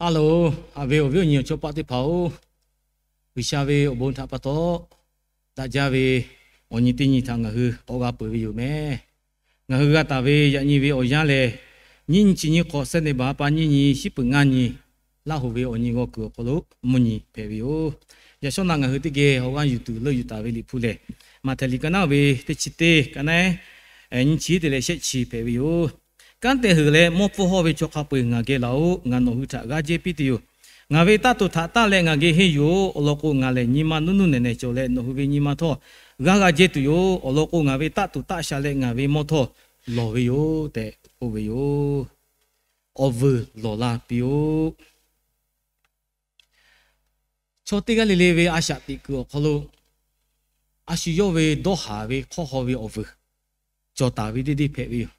Hello, haꞈ ve awˬ viˉ awˬ nyi awˬ chawˇ paˆ teˇ hpaˍ-oˬ, G'uiˬsha ve awˬ bon htaꞈ pa taw, daꞈ jaˇ ve awˬ nyi teˇ nyi htaꞈ ngaˬ hui k'awꞈ g'a peuˬ ve yoˬ meh. Ngaˬ hui g'a taˍ ve yaꞈ nyi ve awˬ yanˇ lehˬ, nyiˇ nyi chi nyiˇ hk'awꞈ sehˉ neˇ baˬ ha pa nyiˇ nyi shiˉ peuˬ ngaˇ nyi, Laˇ hoꞈ ve awˬ nyi g'aw kuiˬ awˬ hk'aw lo mvuhˇ nyi hpehꞈ ve yoˬ. Yaꞈ shawˉ naˆ ngaˬ hui teˇ geh awˬ g'aˇ yuˬ tuˬ leuˆ yuˬ taˍ ve Liꞈ hpu lehˬ, Maꞈhtehˍ liꞈ ka naˉ ve teˇ chi teˇ ka naˉ, nyiˇ chi teˇ leh shehˆ chi hpehꞈ ve yoˬ. Kanˉ te huiˍ leh mawˇ pfuhˇ hawˇ ve chaw hk'a peu-eˬ ngaˬ geh laˬ-oˬ. Ngaˬ nawˬ hui htaꞈ g'aˇ jehˇ piˇ tuˬ yoˬ. Ngaˬ ve taˆ tuˬ htaꞈ taˆ leh ngaˬ geh henˇ yuˬ-oˬ. Awˬ lawn k'o, ngaˬ lehˬ nyi ma nuˇ nuˇ nehˬ nehˬ cawˬ leh, nawˬ hui ve nyi ma htawˇ g'aˇ g'a jehˇ tuˬ yoˬ. Awˬ lawn k'o, ngaˬ ve taˆ tuˬ taˆ sha leh ngaˬ ve mawˇ htawˇ lawˬ ve yoˬ tehꞈ k'oˆ ve yoˬ. Awˬ vuiˬ lawˬ la piˇ-oˆ. Chaw teˇ g'aˇ le le ve a shaꞈ teꞈ kuiˬ awˬ hk'aw lo, a shu yawˇ ve dawˇ haˍ ve hk'awˇ haw ve awˬ vuiˬ cawˬ taˍ ve deˇ deˇ hpehꞈ ve yoˬ.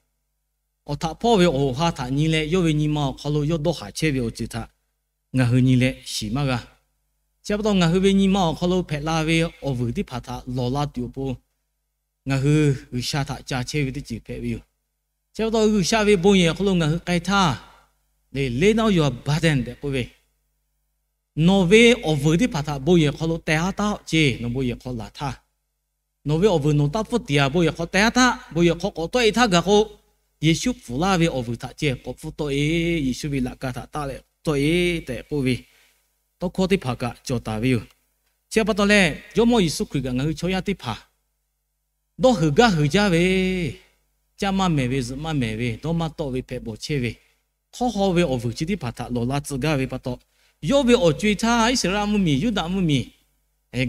Awˬ htaꞈ hpawˇ ve awˬ hoꞈ ha htaꞈ nyi leh, yawˇ ve nyi ma awˬ hk'aw lo yawˇ dawˇ haˍ chehˇ ve awˬ ceuˬ htaꞈ ngaˬ hui nyi leh shiˍ maˇ g'a. Chi pa taw, ngaˬ hui ve nyi ma awˬ hk'aw lo hpehꞈ la ve awˬ vuiˬ teˇ hpaˍ htaꞈ lawˬ la tuˬ awˬ pon, ngaˬ hui G'uiˬsha htaꞈ ca chehˇ ve teˇ ceuˬ hpehꞈ ve yoˬ. Chi pa taw, G'uiˬsha ve bon yehˬ awˬ hk'aw lo ngaˬ hui k'ai htaˇ, lay down your burden tehꞈ k'oˆ ve, nawˬ ve awˬ vuiˬ teˇ hpaˍ htaꞈ bon yehˬ hk'aw lo teh haˉ taˉ-oˆ ceˇ. Nawˬ bon yehˬ hk'aw laˬ htaˇ, nawˬ ve awˬ vuiˬ nawˬ taˇ pfuhˇ tiˍ-a. Bon yehˬ hk'aw teh haˉ taˉ, bon yehˬ hk'aw k'awꞈ tawˆ-e htaˇ gaˬ k'o, Yeˍsuˆ pfuhˍ laˇ ve awˬ vuiˬ htaꞈ ceh k'awꞈ pfuhˇ tawˆ-e. Yeˍsuˆ ve laꞈ ka htaꞈ taˆ leh tawˆ-e tehꞈ k'oˆ ve tawˇ hkawˇ teˇ hpaˍ kaꞈ cawˬ taˍ ve yoˬ. Chi pa taw leh, Jawˇmawˇ Yeˍsuˆ Hkriꞈ kaꞈ ngaˬ hui chaw yaˇ teˇ hpaˍ dawˇ huiˍ gaˇ huiˍ jaˇ ve, caˇ maˇ mehˍ ve, zuhꞈ maˇ mehˍ ve, dawˇ maˇ tawˆ ve, hpehꞈ bawˬ chehˇ ve, hk'awˇ haw ve awˬ vuiˬ chi teˇ hpaˍ htaꞈ lawˬ la tcuh gaˇ ve pa taw, yawˇ ve awˬ co-e htaˇ Iˉsaˍreˍlaˆ mvuhˇmiˬ, Yuˇdaꞈ mvuhˇmiˬ,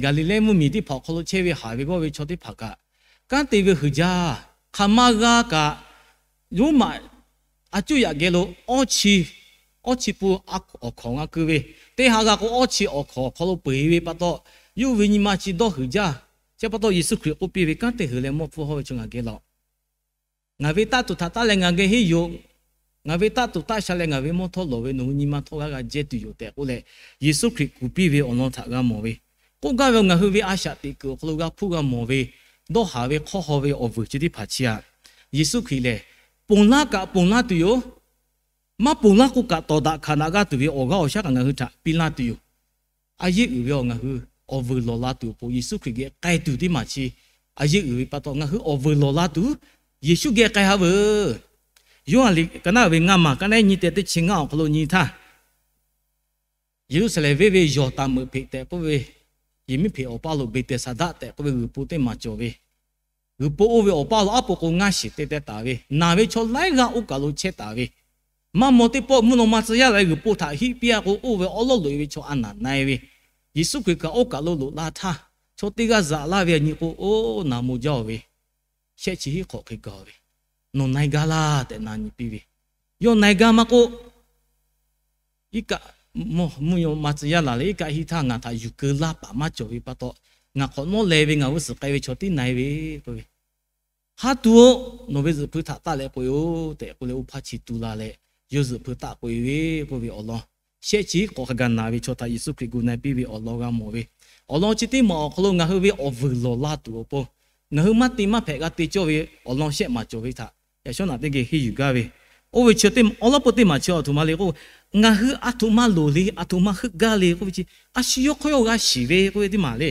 Gaˍliˍlehˇ mvuhˇmiˬ teˇ hpaˍ awˬ hk'aw lo chehˇ ve haˍ ve g'awˇ ve chaw teˇ hpaˍ kaꞈ, kanˉ te ve huiˍ jaˇ. Hk'aˬ ma g'a kaꞈ, Roˉmaꞈ a cuˇ yaꞈ geh lo awˇ chi, awˇ chi pun awˬ hkawnˍ g'a keu ve, teˇ ha g'a k'o, awˇ chi awˬ hkawnˍ awˬ hk'aw lo peu-eˬ ve pa taw, yawˇ ve nyi ma chi dawˇ huiˍ jaˇ. Chi pa taw, Yeˍsuˆ Hkriꞈ k'oˆ piˇ ve, Kanˉ te huiˍ leh mawˇ pfuhˇ hawˇ ve chaw ngaˬ geh laˬ. Ngaˬ ve taˆ tuˬ htaꞈ taˆ leh ngaˬ geh henˇ yoˬ. Ngaˬ ve taˆ tuˬ taˆ sha leh ngaˬ ve mawˇ htawˇ lawˬ ve, nawˬ hui nyi ma htawˇ g'aˇ g'a jehˇ tuˬ yoˬ tehꞈ k'oˆ leh, Yeˍsuˆ Hkriꞈ kuˬ piˇ ve awˬ lawn htaꞈ g'a mawˬ ve. K'oˆ gaˇ ve, ngaˬ hui ve a shaꞈ teꞈ kuiˬ awˬ hk'aw lo g'a hpuˇ g'a mawˬ ve, dawˇ haˍ ve hk'awˇ haw ve awˬ vuiˬ chi teˇ hpaˍ chi aꞈ, Yeˍsuˆ Hkriꞈ lehˬ, ponˬ laˇ kaꞈ ponˬ laˇ tuˬ yoˬ. Maˇ ponˬ laˇ k'o kaꞈ, tawˍ daꞈ hkanˍ daꞈ g'aˇ tuˬ ve awˬ g'aˇ awˬ shaˉ kaꞈ ngaˬ hui htaꞈ piˇ laˇ tuˬ yoˬ. A yeˇ uiˍ ve awˬ, ngaˬ hui awˬ vuiˬ lawˬ la tuˬ awˬ pon Yeˍsuˆ Hkriꞈ geh k'ai tuˬ teˇ maˬ chi a yeˇ uiˍ ve pa taw, ngaˬ hui awˬ vuiˬ lawˬ la tuˬ Yeˍsuˆ geh k'ai haꞈ veuˬ. Yoˇhanˬ liꞈ ka naˉ ve ngaˇ maˬ ka naˉ nyi teh teˇ chi ngaˇ awˬ hk'aw lo nyi htaˇ, Yeˍruˆsaˍlehnˍ venˇ ve Yawˬ taˍ meuꞈ hpeꞈ tehꞈ k'oˆ ve, yehˬ miˉ hpeꞈ awˬ paˇ lo Beˍteˍsaˍdaˆ tehꞈ k'oˆ ve g'uiˬ po teˇ maˬ cawˬ ve, g'uiˬ po oˇ ve awˬ paˇ lo aˉ po k'o ngaˇ shiˍ te teh taˍ ve, naˬ ve chaw laiˉ g'aˇ oˇ kaˬ lo chehˇ taˍ ve, maˇ maw teˇ pawˆ mvuhˇ naw ma tcuh yaˇ la ve g'uiˬ po htaꞈ hiˆ piˇ-a k'o, oˇ ve awˉ lawˉ loꞈ-e ve chaw a naˬ na-e ve, Yeˍsuˆ Hkriꞈ kaꞈ oˇ kaˬ lo loꞈ la htaˇ, chaw teˇ g'aˇ zaꞈ laˇ ve a nyi k'o, oˇ naˬ mo jaˇ-oˬ ve, shehˆ chi hiˆ hk'awꞈ hk'e gaˬ ve, nawˬ na-e gaˇ laˇ tehꞈ na nyi piˇ ve, yawˇ na-e gaˇ maˇ k'oˆ, iˉ kaˆ mvuhˇ naw ma tcuh yaˇ laˬ leh iˉ kaˆ hiˆ htaˇ ngaˬ htaꞈ yuˬ keu laˇ paˍ maˇ cawˬ ve pa taw, ngaˬ hk'awꞈ nawˉ leh ve ngaˬ g'uˇ suhˍ k'ai ve chaw tiˉ na-e ve k'oˆ ve, Haˉ tuˬ-oˆ, nawˬ ve zuhꞈ hpui htaꞈ taˆ leh k'oꞈ-e-oˬ tehꞈ k'oˆ leh, oˇ hpaˇ chi tu la leh, yawˇ zuhꞈ hpui taˆ k'oꞈ-e ve k'oˆ ve awˬ lawn, shehˆ chi hiˆ hk'awꞈ hk'a gaˬ naˬ ve chaw htaꞈ Yeˍsuˆ Hkriꞈ gu na-e piˇ ve awˬ lawn g'a mawˬ ve, awˬ lawn chi teˇ maˬ awˬ hk'aw lo ngaˬ hui ve awˬ vuiˬ lawˬ la tuˬ awˬ pon, ngaˬ hui maˇ te maˇ hpehꞈ g'a te cawˇ ve awˬ lawn shehˆ maˬ cawˬ ve htaꞈ yaꞈ shawˉ naꞈ teˇ geh henˇ yuˬ gaˇ ve, oˇ ve chi teˇ awˬ lawˉ peu teˇ maˬ chi awˬ htoꞈ ma le k'o, ngaˬ hui a htoꞈ ma loˍ le, a htoꞈ ma heuˆ gaˇ le k'oˆ ve chi, a shu yawˇ hk'aw yawˇ g'a shiˍ ve k'oˆ ve teˇ maˬ le.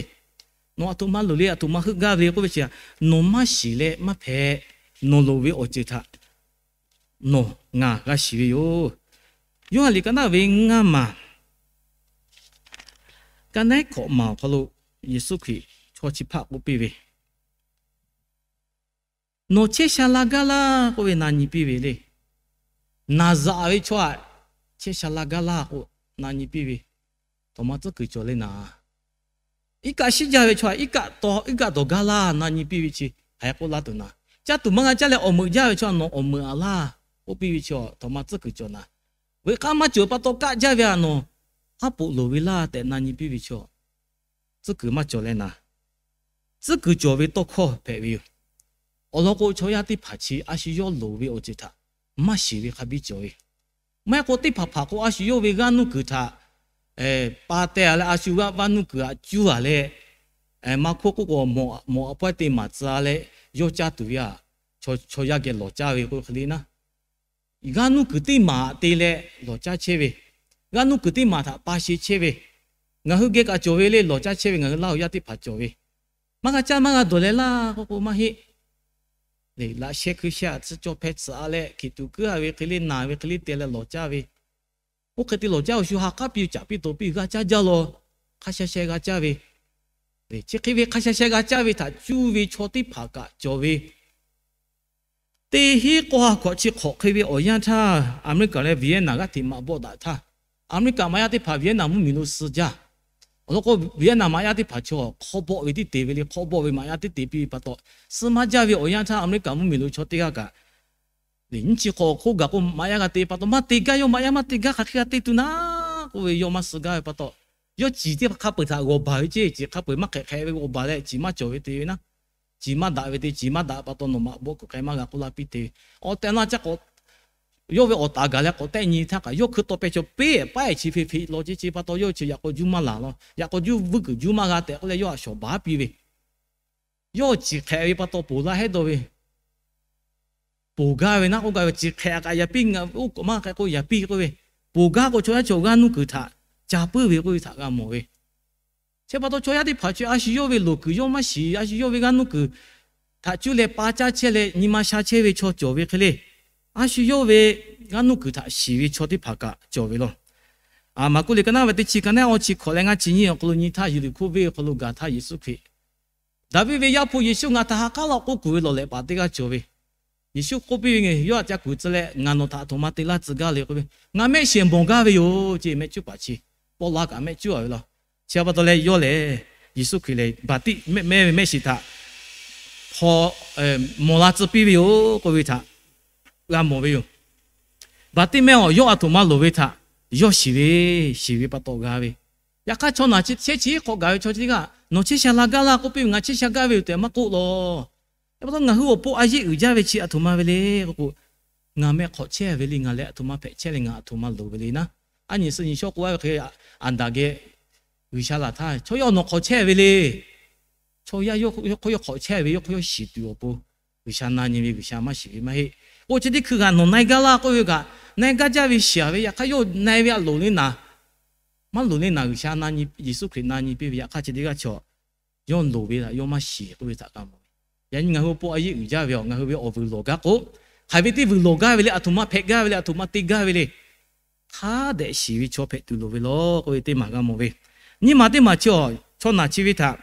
Nawˬ a htoꞈ ma loˍ le, a htoꞈ ma heuˆ gaˇ ve k'oˆ ve chi, nawˬ maˇ shiˍ leh maˇ hpehꞈ. Nawˬ loˍ ve awˬ ceuˬ htaꞈ nawˬ ngaˬ g'a shiˍ ve yoˬ. Yoˇhanˬ liꞈ ka naˉ ve ngaˇ maˬ, ka naˉ hkawꞈ maˬ awˬ hk'aw lo Yeˍsuˆ Hkriꞈ chaw chi hpaˆ k'oˆ piˇ ve, Nawˬ chehˇ sha la gaˇ laˇ k'oˆ ve na nyi piˇ ve le. Naˬ zaꞈ ve chaw htaꞈ chehˇ sha la gaˇ laˇ k'o, na nyi piˇ ve, Tawˍmaˍ tcuhˉ kuiˬ cawˬ le naˍ. Iˉ kaˆ shiˉ jaˇ ve chaw htaꞈ iˉ kaˆ tawˍ iˉ kaˆ dawˬ gaˇ laˇ na nyi piˇ ve chi, hk'aˬ hk'e k'oˆ laˇ tuˬ naˍ. Caˇ tuˬ maˇ g'a caˇ leh awˬ meuꞈ jaˇ ve chaw nawˬ awˬ meuꞈ aꞈ laˇ k'oˆ piˇ ve chi, Tawˍmaˍ tcuhˉ kuiˬ cawˬ naˍ. Veuꞈ k'aˇ maˇ cawˬ pa taw kaˆ jaˇ ve htaꞈ nawˬ haˉ poꞈ loˍ ve laˇ tehꞈ na nyi piˇ ve chi, tcuhˉ kuiˬ maˇ cawˬ leh naˍ. Tcuhˉ kuiˬ cawˬ ve tawˇ hkawˇ hpehꞈ ve yoˬ. Awˬ lawn k'o, chaw yaˇ teˇ hpaˍ chi a shu yawˇ loˍ ve awˬ ceuˬ htaꞈ maˇ shiˍ ve hk'a biˇ cawˬ ve. Maˇ heˆ k'o, teˇ hpaˍ hpaˍ k'o, a shu yawˇ ve g'aˇ nuˇ kuiˬ htaꞈ pa teh-a leh, a shu g'aˇ nuˇ kuiˬ htaꞈ cuˇ-a leh, maˇ hkawˇ k'oˆ k'o, mawꞈ a pawehˇ te maˍ tcuh-a leh, yawˇ caˇ tuˬ ve htaꞈ chaw yaˇ geh lawˬ caˇ ve k'oˆ hk'e le naˉ. G'aˇ nuˇ kuiˬ teˇ maˬ te leh lawˬ caˇ chehˇ ve, G'aˇ nuˇ kuiˬ teˇ maˬ htaꞈ pa sheˍ chehˇ ve, ngaˬ hui geh kaꞈ cawˬ ve le, lawˬ caˇ chehˇ ve ngaˬ hui Laˇ huˍ yaˇ teˇ hpaˍ cawˬ ve, maˇ g'a caˇ maˇ g'a dawˬ leh laˇ k'oˆ k'o maˇ heˆ. Laꞈ sheh hkui sheh aꞈ tcuh cawˬ hpeh tcuhꞈ a leh hkiˬ tuꞈ kuiˉ a ve hk'e le, naˬ ve hk'e le te leh lawˬ caˇ ve, oˇ hk'e te lawˬ caˇ awˬ shu ha k'aˉ piˇ caˍ piˇ tawˍ piˇ g'a caˇ jaˇ law, hk'a sha sheh g'a caˇ ve, chi hk'e ve hk'a sha sheh g'a caˇ ve htaꞈ cuˇ ve chaw teˇ hpaˍ kaꞈ cawˬ ve, teˇ hinˉ k'awˇ ha hkawꞈ chi hk'awꞈ hk'e ve awˬ yanˇ htaˇ, America leh Vietnam g'aˇ hteꞈ maꞈ bawˆ daꞈ htaˇ, America maꞈ yaˇ teˇ hpaˍ Vietnam mvuhˇmiˬ lo suh jaˇ. Awˬ lawn k'o, Vietnam maꞈ yaˇ teˇ hpaˍ chaw hk'awˇ bawˆ ve tiˉ te ve le, hk'awˇ bawˆ ve maꞈ yaˇ tiˉ te piˇ ve pa taw, suh maˇ jaˇ ve awˬ yanˇ htaˇ America mvuhˇmiˬ lo chaw teˇ g'aˇ kaꞈ, nyiˇ chi hk'awꞈ hk'oˆ gaˬ k'o maꞈ yaˇ g'a te pa taw, maˇ te gaˇ, yawˇ maꞈ yaˇ maˇ te gaˇ, hk'aˬ hk'e g'a te tuˬ naˉ k'oˆ ve, yawˇ maˇ suh gaˇ ve pa taw, yawˇ ciˬ teˇ hk'a peu-eˬ htaꞈ g'awˬ baˬ ve ceˇ, ciˬ hk'a peu-eˬ maˇ hk'ehꞈ hk'ehꞈ ve g'awˬ baˬ leh ciˬ maˇ cawˬ ve te ve naˉ, ciˬ maˇ daꞈ ve te, ciˬ maˇ daꞈ pa taw nawˬ maꞈ bawˆ kuiˬ hk'e maˇ g'a k'oˆ laˇ piˇ te ve. Awˬ tehˬ na ca k'awꞈ, yawˇ ve awˬ taˍ gaˬ leh k'awꞈ tehˆ nyi htaˇ kaꞈ, yawˇ hkui taw peh chaw peˇ paˉ ehˍ chi hpeꞈ hpeꞈ law ceˇ ceˇ pa taw, yawˇ chi yaꞈ k'aw juˇ maˇ laˬ law, yaꞈ k'aw juˇ vuiˇ kuiˬ juˇ maˇ g'a tehꞈ k'oˆ leh yawˇ htaꞈ shawˍ baˬ piˇ ve, yawˇ ciˬ hk'ehꞈ ve pa taw ponˬ laˇ hehˉ dawˇ ve, ponˬ gaˇ ve naˉ k'oˆ gaˇ ve, ciˬ hk'ehꞈ kaꞈ yaꞈ piˇ, ngaˬ oˇ k'awꞈ maˇ hk'e k'o yaꞈ piˇ k'oˆ ve, ponˬ gaˇ k'o chaw yaˇ chaw g'aˇ nuˇ kuiˬ htaꞈ ca puiˉ ve k'oˆ ve htaꞈ g'a mawˬ ve. Chi pa taw chaw yaˇ teˇ hpaˍ chi a shu yawˇ ve loˍ kuiˬ yawˇ maˇ shiˍ, a shu yawˇ ve g'aˇ nuˇ kuiˬ htaꞈ cuˇ leh pa caˇ chehˇ leh nyi ma sha chehˇ ve chaw cawˬ ve hk'e le, a shu yawˇ ve g'aˇ nuˇ kuiˬ htaꞈ shiˍ ve chaw teˇ hpaˍ kaꞈ cawˬ ve lawˬ. Maˍkuˆ liꞈ ka naˉ ve teˇ chi ka naˉ awˇ chi hkawꞈ leh ngaˇ chi nyiˇ awˬ hk'aw lo nyi htaˇ, Yeˍriˆhkoˇ venˇ awˬ hk'aw lo gaˬ htaˇ Yeˍsuˆ Hkriꞈ, Daˍviˆ ve Yaˇ hpu Yeˍsuˆ ngaˬ htaꞈ ha k'aˉ law k'oˆ kuˬ ve lawˬ lehꞈ paˍ teˇ g'aˇ cawˬ ve, Yeˍsuˆ k'oˆ piˇ ve, yawˇ htaꞈ ca kuˬ tcuh leh, Ngaˬ nawˬ htaꞈ a htoꞈ ma te laˇ tcuh gaˇ le k'oˆ ve, Ngaˬ mehˆ shiˍ mawˬ gaˇ ve yoˬ ceˇ. Mehˆ cuˉ paˍ chi, pawˆ la kaꞈ mehˆ cuˉ a ve lawˬ. Chi pa taw leh yawˇ lehˬ, Yeˍsuˆ Hkriꞈ lehˬ baˍtiˆmehˆ mehˇ ve mehˆ shiˍ htaꞈ hpaw mawˬ la tcuh piˇ ve yoˬ k'oˆ ve htaꞈ g'a mawˬ ve yoˬ. Baˍtiˆmehˆ awˬ yawˇ a htoꞈ ma loˍ ve htaꞈ yawˇ shiˍ ve, shiˍ ve pa taw g'a ve. Yaꞈ hk'aˇ chaw naˬ chi chehˇ chi hk'awꞈ gaˬ ve chaw chi teˇ g'aˇ, Nawˬ chehˇ sha la gaˇ laˇ k'oˆ piˇ ve, Ngaˬ chehˇ sha gaˇ ve yoˬ tehꞈ maˇ k'oˆ lawˬ. Chi pa taw ngaˬ hui awˬ pon a yeˆ uiˍ jaˇ ve chi a htoꞈ ma ve le k'oˆ k'o, Ngaˬ meh hk'awꞈ chehˇ ve le, ngaˬ leh a htoꞈ ma hpehꞈ chehˇ leh ngaˬ a htoꞈ ma loˍ ve le naˉ. A nyi suh nyi shawˉ k'oˆ a ve hk'e, Aˍdanˍ geh G'uiˬsha laˬ htaˇ, Chaw yaˇ-oˬ, nawˬ hk'awꞈ chehˇ ve le. Chaw yaˇ yawˇ hk'aw yawˇ hk'awꞈ chehˇ ve, yawˇ hk'aw yawˇ shiˍ tuˬ awˬ pon G'uiˬsha na nyi ve, G'uiˬsha maˇ shiˍ ve maˇ heˆ. K'o chi teˇ hkui kaꞈ nawˬ na-e gaˇ laˇ k'oˆ ve kaꞈ, na-e gaˇ jaˇ ve shiˍ ve, yaꞈ hk'aˇ yawˇ na-e ve a loˍ le naˍ, maˇ loˍ le naˍ, G'uiˬsha na nyi, Yeˍsuˆ Hkriꞈ na nyi piˇ ve, yaꞈ hk'aˇ chi teˇ g'aˇ chaw yawˇ loˍ ve htaꞈ yawˇ maˇ shiˍ k'oˆ ve htaꞈ g'a mawˬ ve. Yaꞈ nyi ngaˬ hui awˬ pon a yeˆ uiˍ jaˇ ve, ngaˬ hui ve awˬ vuiˬ lawˬ gaˇ k'o, hk'aˬ ve teˇ vuiˬ lawˬ gaˇ ve le, a htoꞈ ma hpehꞈ gaˇ ve le, a htoꞈ ma te gaˇ ve le, hk'a dehꞈ shiˍ ve chaw hpehꞈ tuˬ loˍ ve lawˬ k'oˆ ve teˇ maˬ g'a mawˬ ve. Nyiˇ maˬ teˇ maˬ chi, chaw naˬ chi ve htaꞈ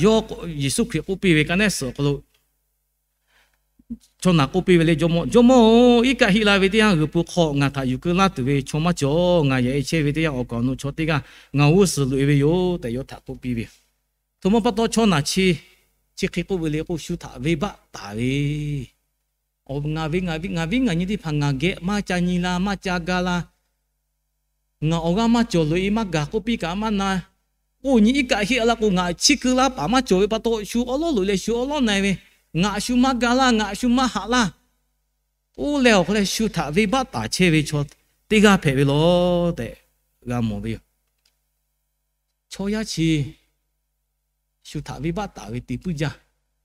yawˇ Yeˍsuˆ Hkriꞈ k'oˆ piˇ ve ka nehˉ suhˍ awˬ hk'aw lo, chaw naˬ k'oˆ piˇ ve le, Jawˇmawˇ, Jawˇmawˇ-oˬ, iˉ kaˆ heˆ la ve teˇ yanˇ g'uiˬ po hk'aw ngaˬ htaꞈ yuˬ keu laˇ tuˬ ve chaw maˇ cawˬ. Ngaˬ yehˬ e chehˇ ve teˇ yanˇ awˬ kaˍ awˬ nu chaw teˇ g'aˇ ngaˬ g'uˇ suhˍ loꞈ e ve yoˬ tehꞈ yawˇ htaꞈ k'oˆ piˇ ve. Htoꞈ ma pa taw chaw naˬ chi, chi hk'e k'oˆ ve le k'o, shu htaꞈ venˇbaˆ taˍ ve, ngaˬ ve, ngaˬ ve, ngaˬ viˉ ngaˬ nyi teˇ hpaˍ ngaˬ geh maˇ ca nyi la, maˇ ca ga la, ngaˬ awˬ g'aˇ maˇ cawˬ loꞈ e maˇ gaˬ k'oˆ piˇ kaꞈ maˇ na, k'oˆ nyi iˉ kaˆ heˆ la k'o, ngaˬ chi keu laˇ paˍ maˇ cawˬ ve pa taw shu awˉ lawˉ loꞈ leh shu awˉ lawˉ na-e ve, ngaˬ shu maˇ ga laˇ, ngaˬ shu maˇ haꞈ laˇ, oˇ leh awˬ hk'aw leh shu htaꞈ venˇbaˆ taˍ chehˇ ve chaw teˇ g'aˇ hpehꞈ ve lawˬ tehꞈ g'a mawˬ ve yoˬ. Chaw yaˇ chi shu htaꞈ venˇbaˆ taˍ ve te puiˉ jaˇ.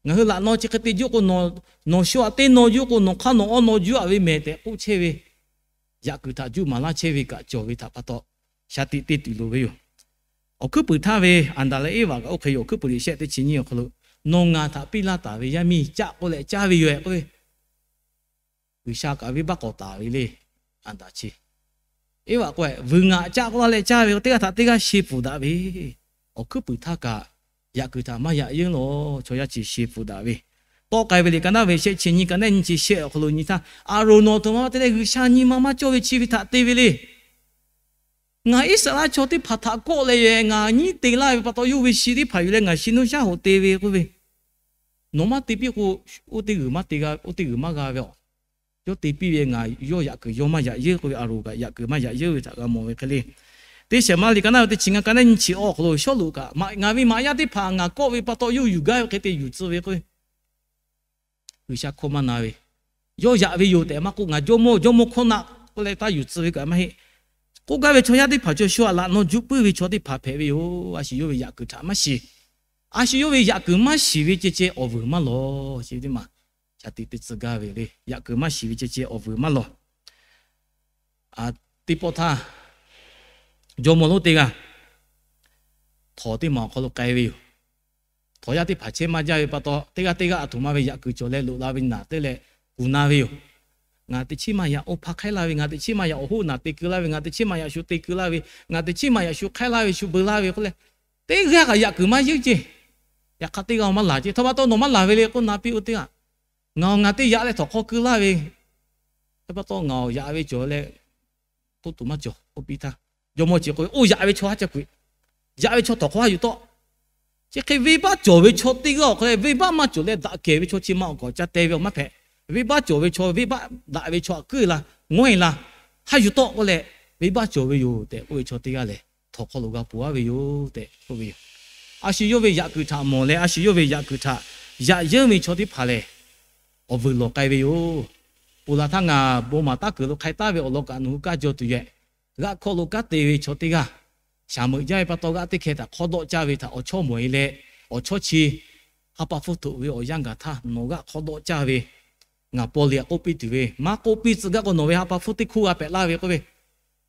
Ngaˬ hui laꞈ naw chi hk'e te juˇ k'o, nawˬ shu aꞈ teˇ naw juˇ k'o, nawˬ hk'aˇ nawˬ awˉ naw juˇ aꞈ ve mehˍ tehꞈ k'oˆ chehˇ ve, yaꞈ kuiˬ htaꞈ juˇ maˍ laˇ chehˇ ve kaꞈ cawˬ ve htaꞈ pa taw, shaˍ tiꞈ te tuˬ loˍ ve yoˬ. Awˬ hkuiˉ puiˍ htaˇ ve Aˍdanˍ leh Eˇvaꞈ kaꞈ oˇ hk'e yoˬ. Awˬ hkuiˉ puiˍ liꞈ shehˆ teˇ chi nyiˇ awˬ hk'aw lo, Nawˬ ngaˬ htaꞈ piˇ laˇ taˍ ve yaˇ miˇ caˆ k'oˆ leh caˇ ve yoˬ-ehˍ k'oˆ ve, G'uiˬsha kaꞈ venˇbaˆ k'awꞈ taˍ ve le. Aˍdanˍ chi, Eˇvaꞈ k'oˆ-ehˍ, vuiˬ ngaˬ caˆ k'oˆ laˇ leh caˇ ve k'o, teˇ g'aˇ htaꞈ teˇ g'aˇ sheh pfuhˍ daꞈ ve, awˬ hkuiˉ puiˍ htaˇ kaꞈ yaꞈ kuiˬ htaꞈ maˇ yaꞈ yeunˇ lawˬ. Chaw yaˇ chi sheh pfuhˍ daꞈ ve, tawˆ k'ai ve liꞈ ka naˉ ve shehˆ chi nyiˇ ka nehˉ nyiˇ chi shehˆ awˬ hk'aw lo nyi htaˇ, Aˍronˍ awˬ htoꞈ ma te leh G'uiˬsha nyi ma maˇ cawˇ ve chi ve htaꞈ te ve le. Ngaˬ Iˉsaˍreˍlaˆ chaw teˇ hpaˍ htaꞈ kawˆ leh ngaˬ nyiˉ te laˇ ve pa taw, yawˇ hui ve shi teˇ hpaˍ yuˬ leh ngaˬ shi nuˇ shaˉ hoꞈ te ve k'oˆ ve, Nawˬ maˇ te piˇ k'o, oˇ teˇ g'uiˬ maˇ te g'a, oˇ teˇ g'uiˬ maˇ g'a ve aˬ. Yawˇ te piˇ ve ngaˬ yawˇ yaꞈ kuiˬ yawˇ maˇ yaꞈ yeunˇ k'oˆ ve, Aˍronˍ kaꞈ yaꞈ kuiˬ maˇ yaꞈ yeunˇ ve htaꞈ g'a mawˬ ve hk'e le. Teˇ shehˍ ma liꞈ ka naˉ ve teˇ chi ngaˇ ka nehˉ nyiˇ chi awˬ hk'aw lo Sawˉluꞈ kaꞈ, Ngaˬ ve maꞈ yaˇ teˇ hpaˍ ngaˬ kawˆ ve pa taw yawˇ hui yuˬ gaˇ ve hk'e te yuˬ tcuh ve k'oˆ ve, G'uiˬsha hkawˇ maˇ na ve, yawˇ yaꞈ ve yoˬ tehꞈ maˇ k'oˆ, Ngaˬ jawˇmawˇ, jawˇmawˇ hkawˇ na k'oˆ leh taˇ yuˬ tcuh ve kaꞈ maˇ heˆ. K'oˆ gaˇ ve chaw yaˇ teˇ hpaˍ chaw shu aꞈ laꞈ naw juˆ puiˉ ve chaw teˇ hpaˍ hpehꞈ ve yoˬ. A shu yawˇ ve yaꞈ kuiˬ htaꞈ maˇ shiˍ. A shu yawˇ ve yaꞈ kuiˬ maˇ shiˍ ve ceh ceh awˬ vuiˬ maˇ lawˬ. Chi ve teˇ maˬ shaˍ tiꞈ te tcuh gaˇ ve le. Yaꞈ kuiˬ maˇ shiˍ ve ceh ceh awˬ vuiˬ maˇ lawˬ. teˇ pawˆ htaˇ, jawˇmawˇ lonˉ teˇ g'aˇ htawnˍ teˇ maˬ awˬ hk'aw lo k'ai ve yoˬ. Htawnˍ yaˇ teˇ hpaˍ chehˇ maˇ jaˇ ve pa taw, teˇ g'aˇ teˇ g'aˇ aˬ htoꞈ ma ve yaꞈ kuiˬ cawˬ leh loꞈ la ve naˬ teˇ leh kuˬ na ve yoˬ. Ngaˬ teꞈ chiˉ maˇ yaꞈ oˇ hpaˇ hk'aiˉ laˇ ve, ngaˬ teꞈ chiˉ maˇ yaꞈ awˬ hoˉ naˬ te keu laˇ ve, ngaˬ teꞈ chiˉ maˇ yaꞈ shu te keu laˇ ve, ngaˬ teꞈ chiˉ maˇ yaꞈ shu hk'aiˉ laˇ ve shu beu laˇ ve k'oˆ leh, teˇ g'aˇ kaꞈ yaꞈ kuiˬ maˇ yeunˇ ceˇ. Yaꞈ hk'aˇ teˇ g'aˇ maˇ laˬ ceˇ. Htaꞈ pa taw nawˬ maˇ laˬ ve le k'oˆ na piˇ oˇ teˇ g'aˇ, ngaˬ ngaˬ teˇ yaꞈ leh htawnˍ hk'aw keu laˇ ve, htaꞈ pa taw ngaˬ yaꞈ ve cawˬ leh toˇ tuˬ maˇ cawˬ k'oˆ piˇ htaˇ, jawˇmawˇ chi k'oˆ ve, Oˇ yaꞈ ve chaw haˉ ca kuiˬ, yaꞈ ve chaw htawnˍ hk'aw haˉ yuˬ tawˆ. Chi hk'e venˇbaˆ cawˬ ve chaw teˇ g'aˇ awˬ hk'aw leh venˇbaˆ maˇ cawˬ leh daꞈ kehˬ ve chaw chi ma awˬ kawꞈ ca teh ve awˬ maˇ hpehꞈ. Venˇbaˆ cawˬ ve chaw, venˇbaˆ daꞈ ve chaw aꞈ keuˉ la, ngawˉ e la, haˉ yuˬ tawˆ k'oˆ leh, venˇbaˆ cawˬ ve yoˬ tehꞈ k'oˆ ve chaw teˇ g'aˇ lehˬ, htawnˍ hk'aw lo g'a ponˬ aˉ ve yoˬ tehꞈ k'oˆ ve yoˬ. A shu yawˇ ve yaꞈ kuiˬ htaꞈ mawˬ leh, a shu yawˇ ve yaꞈ kuiˬ htaꞈ yaꞈ yeunˇ ve chaw teˇ hpaˍ lehˬ, awˬ vuiˬ lawˬ k'ai ve yoˬ. Ponˬ laˬ htaˇ ngaˬ bon maˍ taˉ kuiˬ lo hk'ai taˉ ve awˬ lawn kaꞈ nawˬ hui kaˇ jaw tuˬ yoˬ. G'aˆ hkawˇ lo kanˉ te ve chaw teˇ g'aˇ, shaˍ meuꞈ jaˇ ve pa taw g'aˆ teˇ hkeh htaꞈ hk'awˇ dawˆ caˇ ve htaꞈ awˬ chawˇ mawˬ e leh, awˬ chawˇ chi ha pa hpfuhˇ htoꞈ ve awˬ yanˇ gaˬ htaˇ nawˬ g'aˆ hk'awˇ dawˆ caˇ ve, ngaˬ paw le aꞈ k'oˆ piˇ tuˬ ve, maˇ k'oˆ piˇ tcuh gaˇ k'o nawˬ ve ha pa hpfuhˇ teˇ hkuˇ g'a hpehꞈ laˇ ve k'oˆ ve,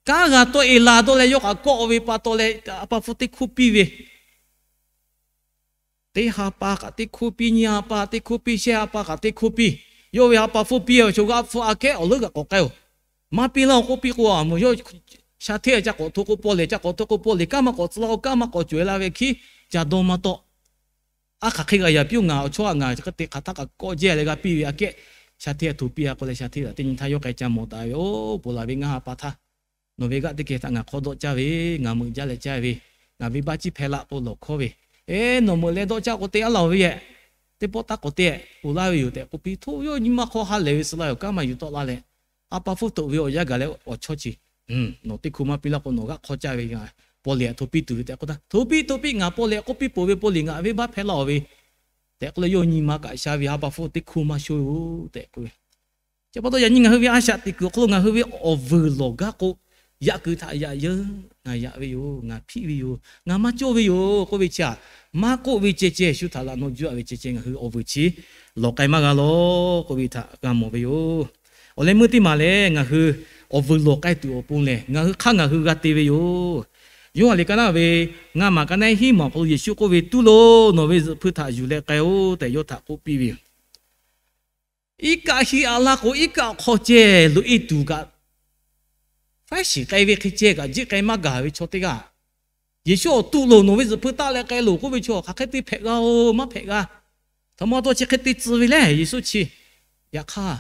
kanˉ g'a tawˆ e la dawˇ leh yawˇ kaꞈ kawˆ ve pa taw leh ha pa hpfuhˇ teˇ hkuˇ piˇ ve, teˇ ha pa kaꞈ teˇ hkuˇ piˇ, nyiˇ ha pa teˇ hkuˇ piˇ, shehˆ ha pa kaꞈ teˇ hkuˇ piˇ. Yawˇ ve ha pa hpfuhˇ piˇ ve chaw g'aˆ hpfuhˇ aꞈ kehˉ awˬ leuˉ kaꞈ k'awꞈ k'ai-oˬ. Maˇ piˇ laˇ-oˬ k'oˆ piˇ k'o, a moˍ yawˇ sha hteˇ ca k'awꞈ hto k'o paw le, ca k'awꞈ hto k'o paw le, kanˉ maˇ k'awꞈ tcuh laˇ-oˬ, kanˉ maˇ k'awꞈ cawˬ e la ve hk'e, ca dawˇ maˇ tawˆ. Aˉ hk'aˬ hk'e g'a yaꞈ piˇ-oˬ, ngaˬ awˬ chawˇ a ngaˬ hk'e te hk'aˬ htaˇ kaꞈ kawˆ jehˇ leh g'a piˇ ve aꞈ kehˉ, sha hteˇ hto piˇ-a k'oˆ leh sha hteˇ htaꞈ teˇ nyi htaˇ yawˇ k'ai ca mawˬ taˍ ve, Oˇ, ponˬ laˬ ve ngaˇ ha pa htaˇ nawˬ ve g'aˆ teˇ hkeh htaꞈ ngaˬ hk'awˇ dawˆ caˇ ve, ngaˬ meuꞈ jaˇ leh caˇ ve, ngaˬ venˇbaˆ ciˉ hpehˇ laˆ k'o lawˬ hkawˇ ve, Eˬ, nawˬ meuꞈ leh dawˆ caˇ k'o te aˉ laˬ ve yehˬ, teˇ pawˆ taˉ k'awꞈ te-e, ponˬ laˇ ve yoˬ tehꞈ k'oˆ piˇ htaˇ, yawˇ nyi ma hk'aw ha lehˬ ve suh la yoˬ, kanˉ maˇ yuˬ tawˆ la leh, ha pa hpfuhˇ htoꞈ ve awˬ yanˇ gaˬ leh awˬ chawˇ chi, Nawˬ teˇ hkuˇ maˇ piˇ laˇ k'o nawˬ g'aˆ hk'awˇ caˇ ve, ngaˬ paw le aꞈ hto piˇ tuˬ ve tehꞈ k'oˆ htaˇ, Hto piˇ, hto piˇ, ngaˬ paw le aꞈ k'oˆ piˇ peuˬ ve paw le ngaˬ venˇbaˆ hpehˇ laˇ-oˬ ve tehꞈ k'oˆ leh yawˇ nyi ma kaꞈ sha ve ha pa hpfuhˇ teˇ hkuˇ maˇ shonˇ yoˬ tehꞈ k'oˆ ve. Chi pa taw yaꞈ nyi ngaˬ hui ve a shaꞈ teꞈ kuiˬ awˬ hk'aw lo ngaˬ hui ve awˬ vuiˬ lawˬ gaˇ k'o, yaꞈ kuiˬ htaꞈ yaꞈ yeunˇ, ngaˬ yaꞈ ve yoˬ, ngaˬ hpiˆ ve yoˬ, ngaˬ maˇ cawˇ ve yoˬ k'oˆ ve chi aꞈ, maˇ k'oˆ ve ceh ceh shu htaꞈ laꞈ naw juˇ-a ve ceh ceh ngaˬ hui awˬ vuiˬ chi lawˬ k'ai maˇ g'a lawˬ k'oˆ ve htaꞈ g'a mawˬ ve yoˬ. Awˬ leh meuˇ teˇ maˬ lehˬ, ngaˬ hui awˬ vuiˬ lawˬ k'ai tuˬ awˬ pon lehˬ, ngaˬ hui hk'aˇ ngaˬ hui g'a te ve yoˬ. Yoˇhanˬ liꞈ ka naˉ ve ngaˇ maˬ ka naˉ hiˉ maˬ awˬ hk'aw lo Yeˍsuˆ k'oˆ ve, Tuˉ loˬ, nawˬ ve zuhꞈ hpui htaꞈ yuˬ leh k'ai-oˬ tehꞈ yawˇ htaꞈ k'oˆ piˇ ve yoˬ. Iˉ kaˆ hiˆ a laˇ k'o, iˉ kaˆ hk'aw ceh loꞈ-e tuˬ kaꞈ, faˉ shiˍ k'ai ve hk'e ceh kaꞈ jiˆ k'ai maˇ gaˬ ve chaw teˇ g'aˇ, Yeˍsuˆ awˬ, Tuˉ loˬ, nawˬ ve zuhꞈ hpui taˆ leh k'ai loˬ k'oˆ ve chaw hk'aˬ hk'e te hpehꞈ g'a-oˬ, maˇ hpehꞈ g'a. Htaꞈ ma taw chi hk'e te tcuh ve lehˬ, Yeˍsuˆ chi, yaꞈ hk'aˇ,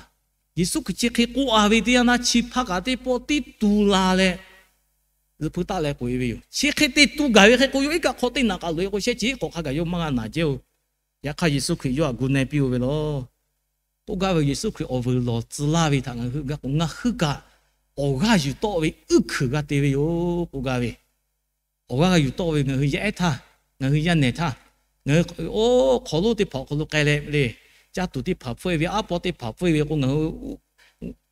Yeˍsuˆ Hkriꞈ chi hk'e k'oˆ-a ve teˇ yanˇ htaˇ chi hpaˇ kaꞈ teˇ pawˆ tiˉ tu la leh, zuhꞈ hpui taˆ leh k'oꞈ-e ve yoˬ. Chi hk'e te tu gaˬ ve hk'e k'o, yawˇ iˉ kaˆ hk'aw teˇ naꞈ k'aꞈ loꞈ-e k'o shehˆ chi iˉ k'awꞈ hk'a gaˬ yawˇ maˇ g'a naˬ jehˇ-oˬ. Yaꞈ hk'aˇ, Yeˍsuˆ Hkriꞈ yawˇ htaꞈ gu na-e piˇ-oˬ ve lawˬ. K'oˆ gaˇ ve, Yeˍsuˆ Hkriꞈ awˬ vuiˬ lawˬ tcuh laˇ ve htaꞈ ngaˬ hui g'a k'o, ngaˬ hui kaꞈ awˬ g'aˇ yuˬ tawˆ ve uiˉ hkuiˬ g'a te ve yoˬ k'oˆ gaˇ ve. Awˬ g'aˇ g'a yuˬ tawˆ ve ngaˬ hui yaˇ ehˉ htaˇ, ngaˬ hui yaˇ nehˬ htaˇ, ngaˬ hui oˇ hk'awˍ lonˉ teˇ hpaˍ awˬ hk'aw lo k'ai leh le, caˇ tuˬ teˇ hpaˍ hpfuhˆ-e ve, aˉ pawˇ teˇ hpaˍ hpfuhˆ-e ve k'o, ngaˬ hui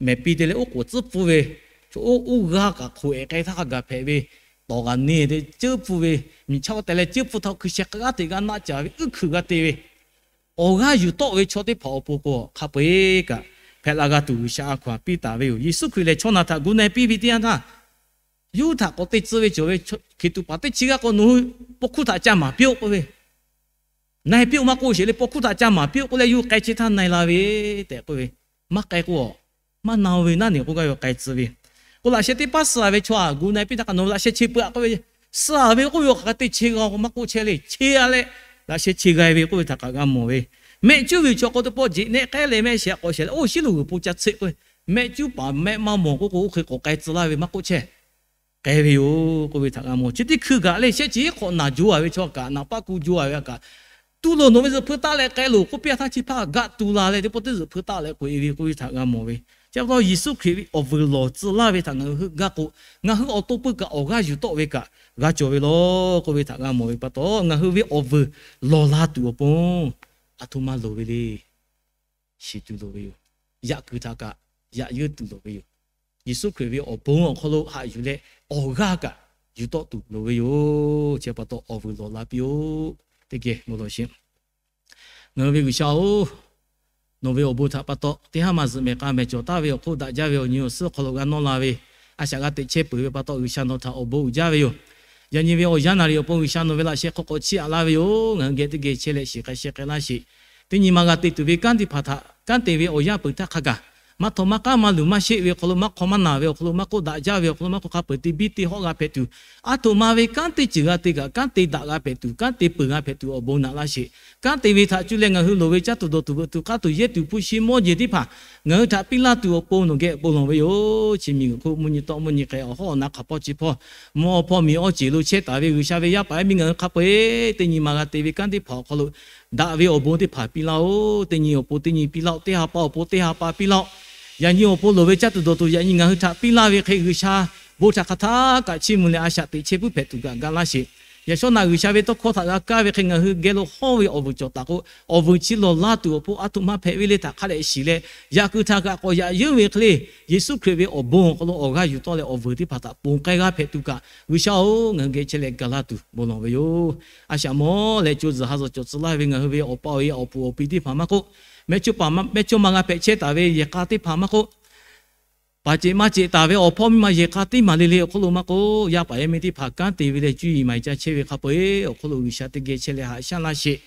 mehˍ piˇ te leh oˉ k'oˍ tcuhˉ pfuhˇ ve, oˇ g'aˇ kaꞈ hk'oꞈ-ehˍ k'ai htaˇ hk'a gaˬ hpehꞈ ve, tawˍ g'aꞈ ne te ceuˉ pfuhˇ ve, miˬ chaˇ oˇ tehꞈ leh ceuˉ pfuhˇ htaˇ hkui sheh k'aˉ teˇ g'aˇ naˆ caˍ ve uiˉ hkuiˬ g'a te ve, awˬ g'aˇ yuˬ tawˆ ve chaw teˇ hpaˍ awˬ pon k'o, hk'a peu-eˬ kaꞈ hpehꞈ la g'a tuˬ G'uiˬsha a hkaw-anˬ piˇ taˍ ve yoˬ. Yeˍsuˆ Hkriꞈ lehˬ, chaw naˬ htaꞈ gu na-e piˇ ve teˇ yanˇ htaˇ, yawˇ hui htaꞈ k'awꞈ te tcuh ve cawˬ ve hkiˬ tuꞈ paˍ teˇ chi g'aˇ k'o, nawˬ hui paw hkuˇ htaꞈ ca maˍ piˇ-oˆ k'oˆ ve, na-e piˇ-oˆ maˇ k'oˆ sheˍ le, paw hkuˇ htaꞈ ca maˍ piˇ-oˆ k'oˆ leh, yawˇ hui k'ai chehˇ htaˇ na-e la ve tehꞈ k'oˆ ve, maˇ k'ai k'o, maˇ na-o ve naˉ neˬ k'oˆ gaˇ ve k'ai tcuh ve. K'o, laꞈ sheh teˇ paˉ suh-a ve chaw htaꞈ gu na-e piˇ htaˇ kaꞈ, nawˬ hui laꞈ sheh che peuˬ-a k'oˆ ve, suh-a ve k'oˆ ve, awˬ hk'aˬ hk'e te che g'a k'o maˇ k'oˆ chehˇ le, che-a leh laꞈ sheh che g'a ve k'oˆ ve htaꞈ kaꞈ g'a mawˬ ve. Mehˆ cuˉ ve chaw k'o teˇ pawˆ jeꞈ nehˆ k'ehˉ leh mehˆ shehˍ k'awꞈ shehˍ leh, oˇ shiˉ lo g'uiˬ po ca tsuhˆ k'oˆ ve, mehˆ cuˉ paˍ mehˆ maˇ mawˬ k'oˆ k'o, oˇ hk'e k'awꞈ k'ai tcuh laˇ ve maˇ k'oˆ chehˇ k'ai ve yoˬ k'oˆ ve htaꞈ g'a mawˬ. Chi teˇ hkui kaꞈ lehˬ, shehˆ chi hk'awꞈ naˬ jaw-a ve chaw kaꞈ, naˍ paˆ ku jaw-a ve kaꞈ, tuˉ loˬ, nawˬ ve zuhꞈ hpui taˆ leh k'ai loˬ k'oˆ piˇ htaˇ, chi hpaˇ gaˆ tu la leh teˇ pawˆ teˇ zuhꞈ hpui taˆ leh k'oꞈ-e ve k'oˆ ve htaꞈ g'a mawˬ ve. Chi pa taw Yeˍsuˆ Hkriꞈ ve awˬ vuiˬ lawˬ tcuh laˇ ve htaꞈ ngaˬ hui hui gaˇ k'o, ngaˬ hui awˬ to pui kaꞈ awˬ g'aˇ yuˬ tawˆ ve kaꞈ g'a cawˬ ve lawˬ k'oˆ ve htaꞈ g'a mawˬ ve pa taw, ngaˬ hui ve awˬ vuiˬ lawˬ la tuˬ awˬ pon aˬ htoꞈ ma loˍ ve le. Shiˍ tuˬ loˍ ve yoˬ. Yaꞈ kuiˬ htaꞈ kaꞈ yaꞈ yeunˇ tuˬ loˍ ve yoˬ. Yeˍsuˆ Hkriꞈ ve awˬ bon awˬ hk'aw lo haꞈ yuˬ leh, awˬ g'aˇ kaꞈ yuˬ tawˆ tuˬ loˍ ve yoˬ. Chi pa taw awˬ vuiˬ lawˬ la piˇ-oˆ. Teˇ geh bon lawˬ sheˍ. Ngaˬ hui ve G'uiˬsha-oˬ, nawˬ ve awˬ bon htaꞈ pa taw, teˇ haˉ maˬ zuhꞈ mehˍ k'a mehˍ cawˬ taˍ ve awˬ hk'oˆ daꞈ jaˇ ve awˬ nyi awˬ suhˉ awˬ hk'aw lo g'a nawˇ la ve, A shaꞈ g'a teꞈ chehˇ peuˬ ve pa taw, G'uiˬsha nawˬ htaꞈ awˬ bon uiˍ jaˇ ve yoˬ. Yaꞈ nyi ve awˬ yanˇ naˍ riˍ awˬ pon G'uiˬsha nawˬ ve laꞈ sheh hk'aw k'awꞈ chiˇ aꞈ laˇ ve yoˬ. Ngaˬ hui geh teˇ geh chehˇ leh shiˍ k'ai sheh k'ai laˇ sheˍ. Teˇ nyi ma g'a te tuˬ ve kanˉ teˇ hpaˍ htaꞈ kanˉ te ve awˬ yanˇ peuˬ htaˇ hk'a gaˬ, maˇ htaw maˇ k'aˉ maˇ luˬ maˇ sheˆ ve awˬ hk'aw lo, maˇ hk'aw maˇ naˬ ve awˬ hk'aw lo, maˇ k'oˆ daꞈ jaˇ ve awˬ hk'aw lo, maˇ k'oˆ hk'a peuˬ te biˇ te hawˆ g'a hpehꞈ tuˬ, aˉ htoꞈ ma ve kanˉ teˇ ceuˬ g'a te kaꞈ kanˉ te daꞈ g'a hpehꞈ tuˬ, kanˉ te peuˬ g'a hpehꞈ tuˬ awˬ bon naꞈ laˇ sheˍ. Kanˉ te ve htaꞈ cuˇ leh ngaˬ hui loˍ ve caˇ tuˬ dawˬ tuˬ veuꞈ tuˬ k'aˇ tuˬ yehˇ tuˬ hpu shi mawˇ jeˬ teˇ hpaˍ ngaˬ hui htaꞈ piˇ laˇ tuˬ awˬ pon nawˬ geh bon lawˬ ve yoˬ. Chi miˬguiˬ hk'oˆ mvuhˇ nyi tawˆ mvuhˇ nyi k'ai awˬ hawˉ awˬ na hk'aˬ hpawˇ chi hpawˇ mvuhˇ awˬ hpawˇ miˬ awˬ ceˬ lo chehˇ taˍ ve G'uiˬsha ve yaˇ paˍ yaˇ miˇ ngaˬ hui hk'a peu-eˬ teˇ nyi ma g'a te ve kanˉ teˇ hpaˍ awˬ hk'aw lo daꞈ ve awˬ bon teˇ hpaˍ piˇ laˇ-oˬ. Teˇ nyi awˬ pon teˇ nyi piˇ laˇ-oˆ. Teˇ ha pa awˬ pon teˇ ha pa piˇ laˇ-oˆ. Yaꞈ nyi awˬ pon loˍ ve caˇ tuˬ dawˬ tuˬ yaꞈ nyi ngaˬ hui htaꞈ piˇ laˇ ve hk'e G'uiˬsha bon htaꞈ hk'aˬ htaˇ kaꞈ chiˇ mvuh leh a shaꞈ teꞈ chehˇ puiˉ hpehꞈ tuˬ kaꞈ ga laˇ sheˍ. Yaꞈ shawˉ naꞈ G'uiˬsha ve tawˇ hkawˇ htaꞈ g'a kaˇ ve hk'e ngaˬ hui geh lo hawˇ ve awˬ vuiˬ cawˬ taˍ k'o, awˬ vuiˬ chi lawˬ laˇ tuˬ awˬ pon aˉ htoꞈ ma hpehꞈ ve le htaꞈ hk'a dehꞈ shiˍ leh, yaꞈ kuiˬ htaꞈ kaꞈ k'awꞈ yaꞈ yeunˇ ve hk'e le, Yeˍsuˆ Hkriꞈ ve awˬ bon awˬ hk'aw lo awˬ g'aˇ yuˬ tawˆ leh awˬ vuiˬ teˇ hpaˍ htaꞈ ponˬ k'ai g'aˇ hpehꞈ tuˬ kaꞈ G'uiˬsha-oˬ, ngaˬ hui geh chehˇ leh ga laˇ tuˬ bon lawˬ ve yoˬ. A shaꞈ mawˇ leh co zuhˬ ha zuhˬ cawˬ tcuh laˇ ve ngaˬ hui ve awˬ pa awˬ e awˬ puˍ awˬ pi teˇ hpaˍ maˇ k'oˆ, mehˇ chawˇ ma g'a hpehꞈ chehˇ taˍ ve yehˬ k'a teˇ hpaˍ maˇ k'oˆ, paˍ ceꞈ maˇ ceꞈ taˍ ve awˬ hpawˇ miˇ ma yehˬ k'a teˇ maˬ le le awˬ hk'oˆ lo maˇ k'oˆ, yaˇ paˍ yaˇ miˇ teˇ hpaˍ kanˉ te ve leh cuˇ yiˍ maˍ yiˍ ca chehˇ ve hk'a peu-eˬ awˬ hk'oˆ lo G'uiˬsha teˇ geh chehˇ leh haꞈ shaˉ laˇ sheˍ.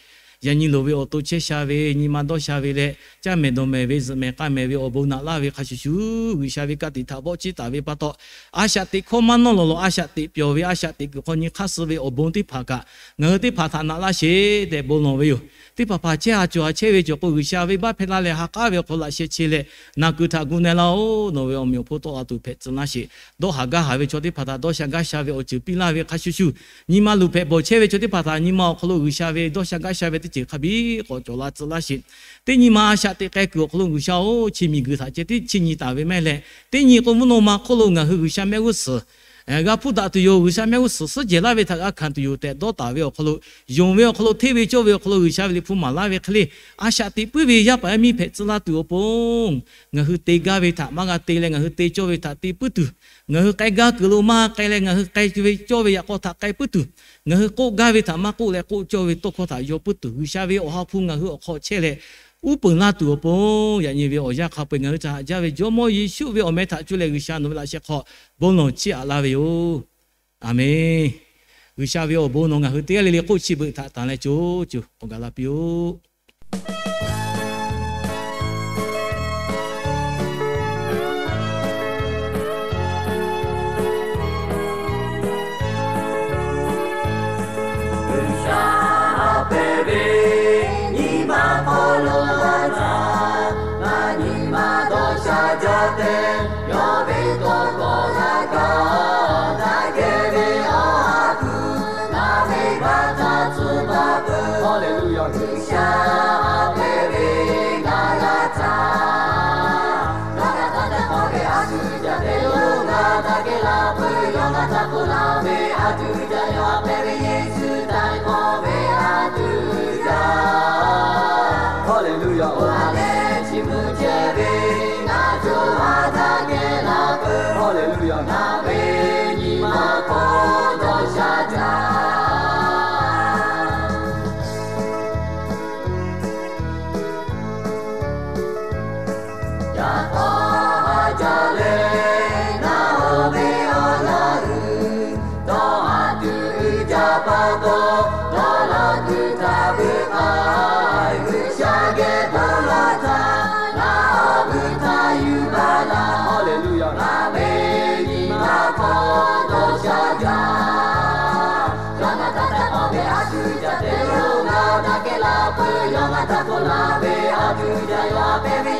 Yaꞈ nyi loˍ ve awˬ to chehˇ sha ve, nyi ma dawˇ sha ve leh caˇ mehˍ dawˬ mehˍ ve, zuhꞈ mehˍ k'a mehˍ ve awˬ bon naꞈ laˇ ve hk'a shuˍ shuˍ, G'uiˬsha ve ka tiꞈ htaꞈ vawˆ ciˇ taˍ ve pa taw, a shaꞈ teꞈ hkawˇ maˇ nawˇ lawˬ lawˬ, a shaꞈ teꞈ pyawˬ ve, a shaꞈ teꞈ kuiˬ hk'aw nyi hk'aˇ suh ve awˬ bon teˇ hpaˍ kaꞈ ngaˬ hui teˇ hpaˍ htaꞈ naꞈ laˇ sheˍ tehꞈ bon lawˬ ve yoˬ. Teˇ hpaˍ hpaˍ chehˇ ha cawˬ ha chehˇ ve cawˬ k'o, G'uiˬsha venˇbaˆ hpehˇ laˇ leh ha k'aˉ ve awˬ hk'aw lo laꞈ sheh chehˇ leh naˬ kuiˬ htaꞈ gu na-e laˇ-oˬ. Nawˬ ve awˬ meꞈ awˬ hponˇ tawˆ la tuˬ hpehꞈ tcuh laˇ sheˍ. Dawˇ haˍ gaˇ haˍ ve chaw teˇ hpaˍ htaꞈ dawˇ sha gaˇ sha ve awˬ ceuˬ piˇ laˇ ve hk'a shuˍ shuˍ, nyi ma luˬ hpehꞈ bawˬ chehˇ ve chaw teˇ hpaˍ htaꞈ nyi ma awˬ hk'aw lo G'uiˬsha ve dawˇ sha gaˇ sha ve teˇ ceuˬ hk'a biˇ k'awꞈ cawˬ la tcuh laˇ sheˍ. Teˇ nyi ma a shaꞈ teꞈ k'ai kuiˬ awˬ hk'aw lo G'uiˬsha-oˬ, chi miˬguiˬ htaꞈ ceh tiˉ chiˇ nyi taˍ ve mehˇ leh, teˇ nyi k'o mvuhˇ naw ma hk'oˆ lo ngaˬ hui G'uiˬsha mehˆ g'uˇ suhˍ g'a hpuˇ daꞈ tuˬ yoˬ. G'uiˬsha mehˆ g'uˇ suhˍ suhˉ jehˬ laˇ ve htaꞈ g'a hkanˍ tuˬ yoˬ tehꞈ dawˇ taˍ ve awˬ hk'aw lo, yonˍ ve awˬ hk'aw lo hteˇ ve cawˇ ve awˬ hk'aw lo G'uiˬsha ve liꞈ hpu maˍ laˇ ve hk'e le, a shaꞈ teꞈ puiˉ ve yaˇ paˍ yaˇ miˇ hpehꞈ tcuh laˇ tuˬ awˬ pon, ngaˬ hui te gaˇ ve htaꞈ maˇ g'a te leh ngaˬ hui te cawˇ ve htaꞈ te puiˉ tuˬ, ngaˬ hui k'ai gaˇ kuiˬ lo maˇ k'ai leh ngaˬ hui k'ai ve cawˇ ve yaꞈ k'aw htaꞈ k'ai puiˉ tuˬ, ngaˬ hui k'oˆ gaˇ ve htaꞈ maˇ k'oˆ leh k'oˆ cawˇ ve tawˇ hkawˇ htaꞈ yaw puiˉ tuˬ, G'uiˬsha ve awˬ ha hpu ngaˬ hui awˬ hk'aw chehˇ leh uˉ peunˍ laˇ tuˬ awˬ pon, yaꞈ nyi ve awˬ yanˇ hk'a peu-eˬ ngaˬ hui htaꞈ haꞈ jaˇ ve Jawˇmawˇ Yeˍsuˆ ve awˬ meh htaꞈ cuˇ leh G'uiˬsha nawˬ ve laꞈ sheh hk'aw bon lawˬ chiˇ aꞈ laˇ ve yoˬ. Aˬmenˍ. G'uiˬsha ve awˬ bon nawˬ ngaˬ hui teˇ g'aˇ le le hk'oˆ chi beuꞈ htaꞈ tanˬ leh co co k'awꞈ gaˬ la piˇ-oˆ. G'uiˬsha hpehꞈ ve nyi ma hk'aw lo laˇ htaˇ, ngaˬ nyi ma dawˇ sha jaˇ tehꞈ, yawˇ ve tawˇ hkawˇ g'a kaˇ, daꞈ kehˬ ve Awˬ ha hpu ngaˬ ve hk'aˇ htaꞈ tcuh baˬ peuˬ. Haˍleˍluˍyaˍ. G'uiˬsha hpehꞈ ve ngaˬ laˇ htaˇ, ngaˬ g'a taˇ tehꞈ k'oˆ ve a shu jaˇ ve lo ngaˬ daꞈ kehˬ la peuˬ. Yawˇ ngaˬ htaꞈ k'oˆ laˇ ve a shu jaˇ, yawˇ hpehꞈ ve Yeˍsuˆ htaꞈ k'oˆ ve a shu jaˇ. Haˍleˍluˍyaˍ. Oˇ ha lehˬ chi mvuh chehˇ ve ngaˬ co ha daꞈ kehˬ la peuˬ. Haˍleˍluˍyaˍ. Ngaˬ ve nyi ma hk'aw dawˇ sha jaˇ. Yaꞈ k'aw ha jaˇ leh, naˬ oˇ ve awˬ laˇ hui dawˇ haˍ tuˬ uiˍ jaˇ pa taw, dawˇ law tuˬ htaꞈ vuiˬ k'ai, G'uiˬsha geh bon lawˬ htaˇ, naˬ awˬ vuiˬ htaꞈ yuˬ baˬ laˇ. Haˍleˍluˍyaˍ. Ngaˬ ve nyi ma hk'aw dawˇ sha jaˇ. Yawˇ ngaˬ htaꞈ tehꞈ k'oˆ ve a shu jaˇ te lo ngaˬ daꞈ kehˬ la peuˬ. Yawˇ ngaˬ htaꞈ k'oˆ laˇ ve a shu jaˇ, yawˇ hpehꞈ ve